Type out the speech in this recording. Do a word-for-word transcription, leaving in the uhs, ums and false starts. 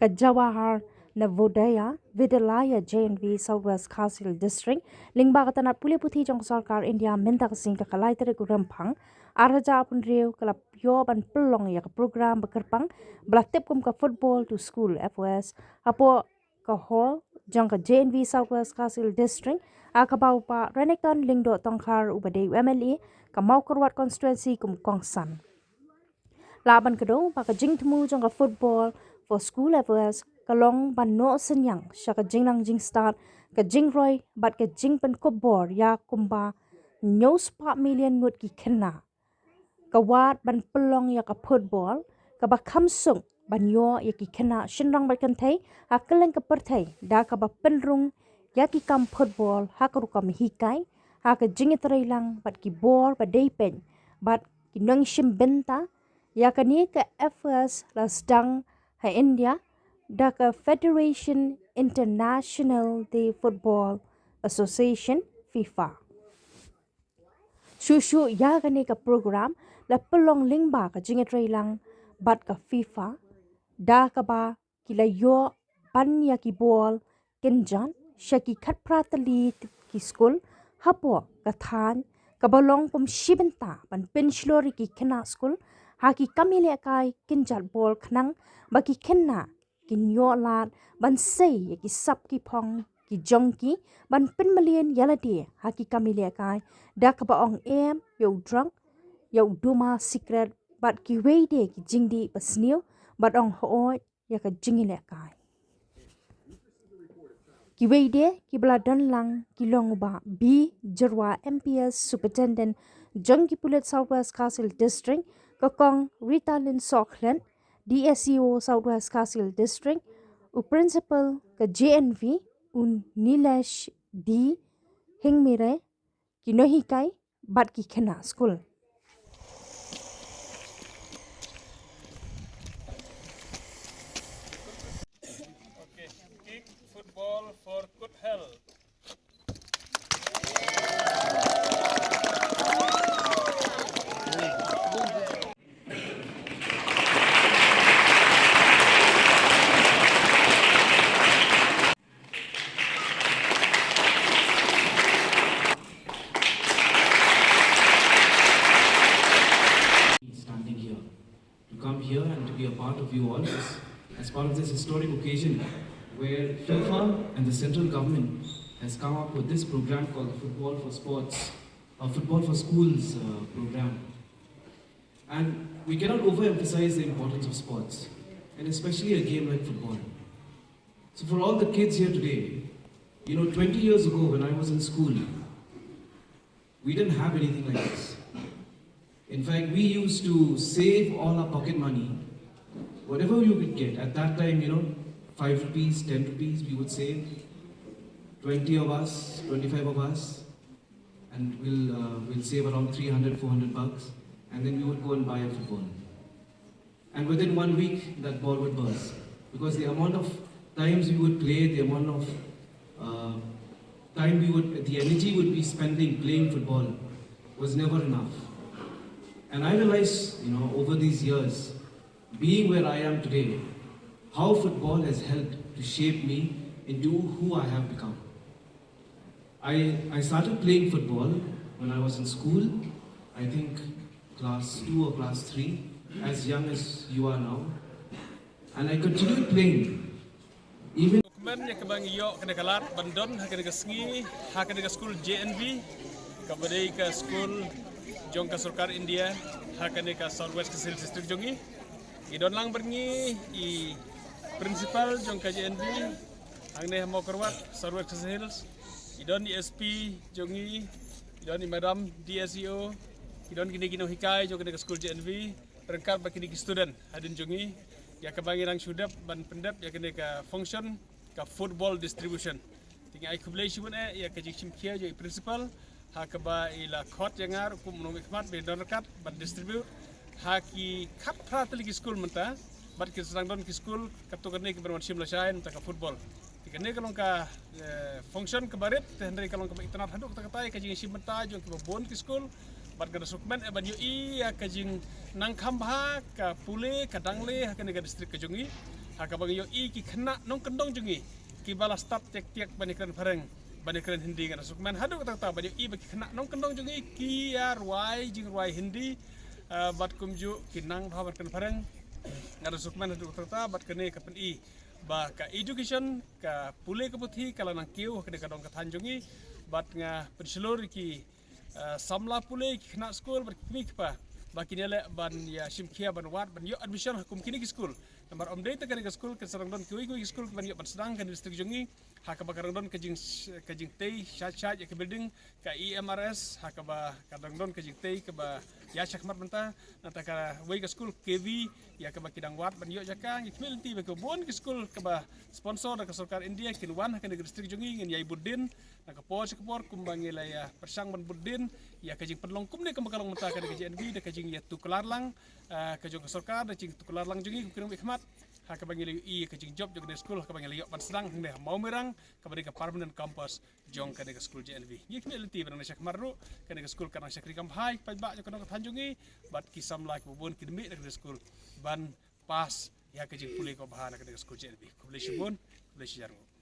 Jawahar Navodaya Vidyalaya, J N V, South West Khasi Hills District, lyngba ka tnat pule puthi jong ka sorkar India, mynta ka sngi ka khatlai tarik u Rymphang, ar hajar arphew hynriew, ka la ïoh ban pynlong ïa ka program ba kyrpang ba la tip kum ka Football to School, F O S, hapoh ka hall jong ka J N V South West Khasi Hills District, ha kaba u Bah Renikton Lyngdoh Tongkhar, uba dei u M L A ka Mawkyrwat constituency, kum u kongsan. Lah ban kdew ba ka jingthmu jong ka Football for School, F O S, ka long ban noh synñiang sha ka jingnang jingstad, ka jingroi bad ka jingpynkup bor ïa kumba hynñiew spah million ngut ki khynnah. Ka wad ban pynlong ïa ka football kaba kham suk ban ïoh ïa ki khynnah shynrang bad kynthei ha kylleng ka pyrthei, da kaba pynrung ïa ki kam football ha ka rukom hikai, ha ka jingïatreilang bad ki bor ba dei peit bad ki nongshim bynta. Ïa kane ka F O S la sdang ha India da ka Federation International de Football Association, FIFA. Shuh shuh ïa kane ka program la pynlong lyngba ka jingïatreilang bad ka FIFA, da kaba ki la ïoh ban ïa ki bor kynjat sha ki khatphra tylli ki skul hapoh ka thaiñ, kaba long kum shi bynta ban pynshlur ïa ki khynnah skul ha ki kam ïalehkai kynjat bor, khnang ba ki khynnah kin ïoh lad ban sei ïa ki sap ki phong ki jong ki, ban pynmlien ïa lade ha ki kam ïalehkai, da kaba ong em ïa u drug, ïa u duma sikret bad kiwei de ki jingdih basniew, bad ong hooid ïa ka jingïalehkai. Kiwei de kiba la don lang ki long u Bah B Jyrwa, M P S, Superintendent jong ki pulit South West Khasi Hills District, ka Kong Ritalin Sohkhlet, D S E O South West Khasi Hills District, u Principal ka J N V, u Nilesh D Hingmire, ki nonghikai bad ki khynnah skul. Okay, kick football for good health. Standing here, to come here and to be a part of you all as, as part of this historic occasion where FIFA and the central government has come up with this program called the Football for Sports, or Football for Schools, uh, program. And we cannot overemphasize the importance of sports, and especially a game like football. So for all the kids here today, you know, twenty years ago when I was in school, we didn't have anything like this. In fact, we used to save all our pocket money, whatever we could get. At that time, you know, five rupees, ten rupees, we would save. Twenty of us, twenty-five of us, and we'll, uh, we'll save around three hundred, four hundred bucks, and then we would go and buy a football. And within one week, that ball would burst. Because the amount of times we would play, the amount of, uh, time we would, the energy would be spending playing football was never enough. And I realized, you know, over these years, being where I am today, how football has helped to shape me into who I have become. I, I started playing football when I was in school, I think class two or class three, as young as you are now. And I continued playing. Even Kmen ïa kaba ngi ïoh kane ka lad ban don ha kane ka sngi ha kane ka skul J N V, kaba dei ka skul jong ka sorkar India ha kane ka South West Khasi Hills District jong ngi. Ngi don lang bad ngi i principal jong ka J N V hangne ha Mawkyrwat, South West Khasi Hills. Ngi don i S P jong ngi, ngi don i madam D S E O, ngi don kine ki nonghikai jong kane ka skul J N V, ryngkat bad kine ki student hadien jong ngi, ïa kaba ngi dang shu dep ban pyndep ïa kane ka function ka football distribution. Te ngi ai khublei shibun eh ïa ka jingshim khia jong i principal ha kaba i la khot ïa nga ruh kum u nongmihkhmat ban don ryngkat ban distribute ha ki khatphra tylli ki skul mynta, bad ki sdang don ki skul katto katne kiban wan shim lashai mynta ka football. Te kane ka long ka, eh, function kaba rit, te hynrei ka long kaba itynnad haduh katta katta ïa ka jingshim bynta jong kiba bun ki skul. Bad ka da sngewkmen eh ban ïohi ïa ka jingnang kham bha ka pule ka dangle ha kane ka district ka jong ngi. Ha kaba ngi ïohi ki khynnah nongkyndong jong ngi kiba la start tiak tiak ban ïakren phareng, ban ïakren Hindi, nga da sngewkmen haduh katta katta ban ïohi ba ki khynnah nongkyndong jong ngi ki ïa rwai jingrwai Hindi, eh, bad kumjuh ki nang bha ban kren phareng. Nga da sngewkmen haduh katta katta bad kane ka pyni ba ka education, ka pule ka puthi ka la nang kiew ha kane ka dong ka thaiñ jong ngi. Bad nga pynshlur ïa ki, eh, samla pule, ki khynnah skul bad ki kmie ki kpa ba kin ïaleh ban ïa shim khia ban wad ban ïoh admission ha kum kine ki skul. Namar ym dei tang kane ka skul, kan sa dang don kiwei kiwei ki skul kiban ïoh ban sdang ha kane ka district jong ngi, ha kaba ka dang don ka jing, ka jingtei shait shait ïa ka building ka E M R S, ha kaba ka dang don ka jingtei kaba ïa shakhmat mynta. Nangta kawei ka skul K V ïa kaba ki dang wad ban ïoh jaka. Ngi khmih lynti ba kiba bun ki skul kaba sponsor da ka sorkar India kin wan ha kane ka district jong ngi, ngin ïai bud dien na ka por sha ka por kumba ngi la ïa pyrshang ban bud dien ïa ka jingpynlong kumne kumba ka long mynta kane ka J N V, da ka jingïatuklar lang, ah, ka jong ka sorkar, da jingtuklar lang jong ngi kum ki nongmihkhmat, ha kaba ngi la ïohi ïa ka jingjop jong kane ka skul, ha kaba ngi la ïoh ban sdang hangne ha Mawmerang kaba dei ka permanent campus jong kane ka skul J N V. Ngi khmih lynti ba nang shakhmat ruh kane ka skul kan nang shakri kham bha ïa ki paidbah jong ka dong ka thaiñ jong ngi, bad ki samla kiba bun kin mih na kane ka skul ban pass ïa ka jingpule kaba bha na kane ka skul J N V. Khublei shibun, khublei shihajar nguh.